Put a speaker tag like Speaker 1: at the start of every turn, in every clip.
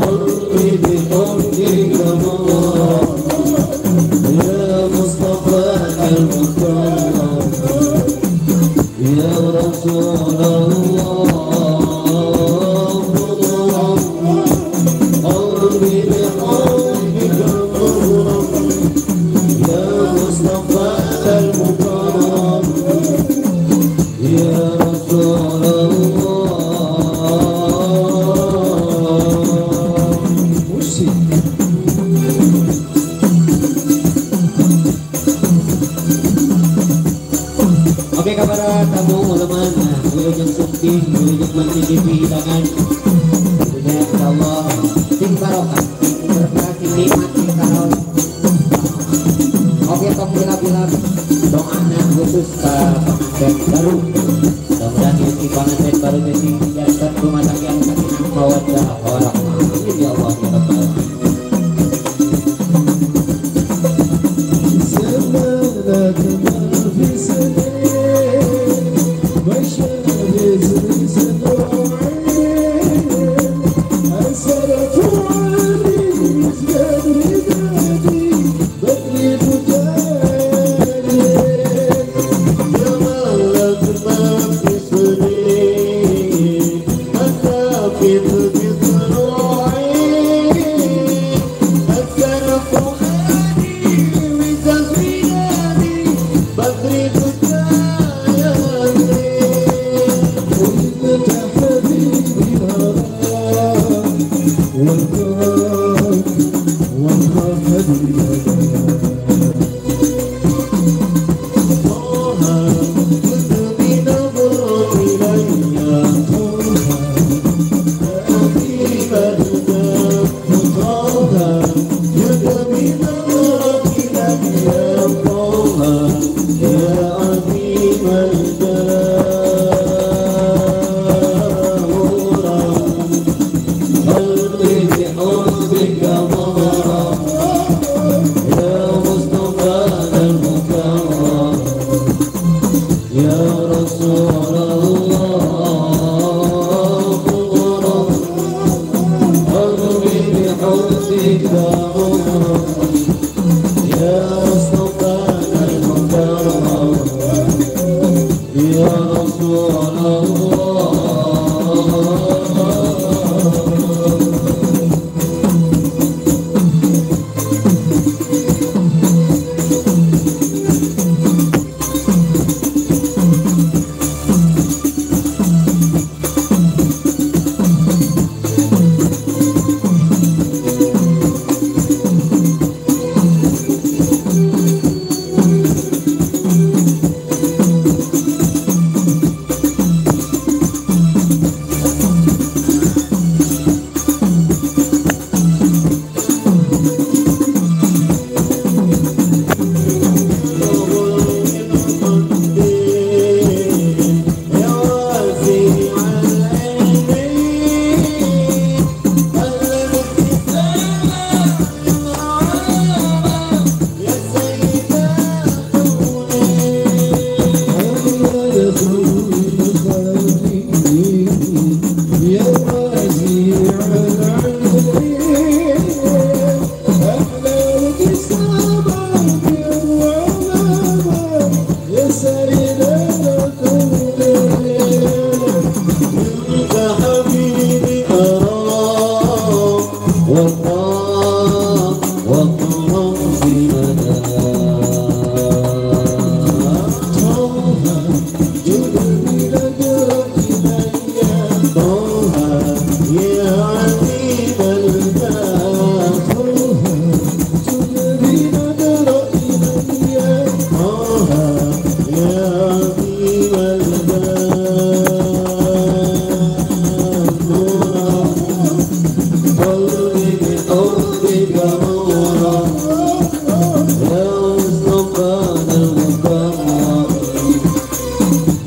Speaker 1: قلبي بحبك مغرم يا مصطفى المكرم يا رسول الله مغرم قلبي بحبك مغرم يا مصطفى المكرم يا رسول الله.
Speaker 2: Oke kepada tamu teman, wilujeng sumping, wilujeng mencicipi hidangan. Tentunya insyaallah sing barokah, sing berkah, sing nikmat, sing karon. Oke tong bila-bila doana khusus ke pengantin baru. Mudah-mudahan di pengantin baru jadi jantan rumah tangga yang sakinah mawaddah warahmah. Amin ya Allah ya Rabbal alamin.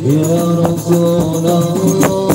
Speaker 1: يا رسول الله.